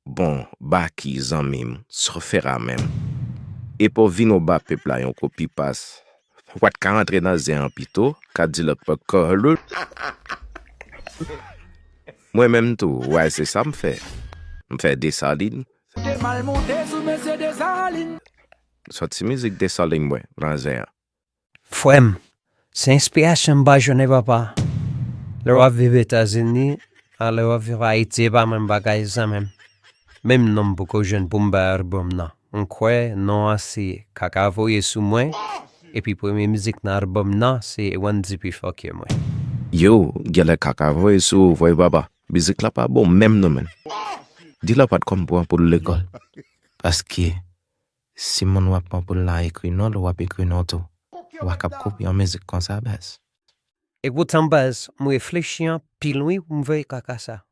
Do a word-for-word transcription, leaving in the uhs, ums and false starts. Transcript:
Bon, Baky, zanmi m, sa w fè a menm? Epa w vin w ba pèp la yon kopi pas. W pa t ka antre nan zen an pito, ka di lòt pòt kòlou. Mwen menm tou, w wè se sa m fè. M fè Desalin. Te mal monte sou mesye Desalin. Sòti mizik Desalin mwen nan zen an. Frè m, se enspirasyon m ba jwenn e papa. Lè w ap viv Etazini, a lè w ap viv Ayiti, e pa menm bagay zanmi m. Menm non m poko jwenn pou m bay albòm nan. M kwè non an se Kaka voye sou mwen, epi premye mizik nan albòm nan se Wendy pi fò ke mwen. Yo, genlè Kaka voye sou ou vre papa. Mizik la pa bon menm non menm. Di l pa t konn pran pou l lekòl. Paske si moun w ap pran pou l la ekri non l, w ap ekri non tou. W pa kab kopye yon mizik konsa baz. Epoutan baz, m reflechi anpil wi pou m voye Kaka sa.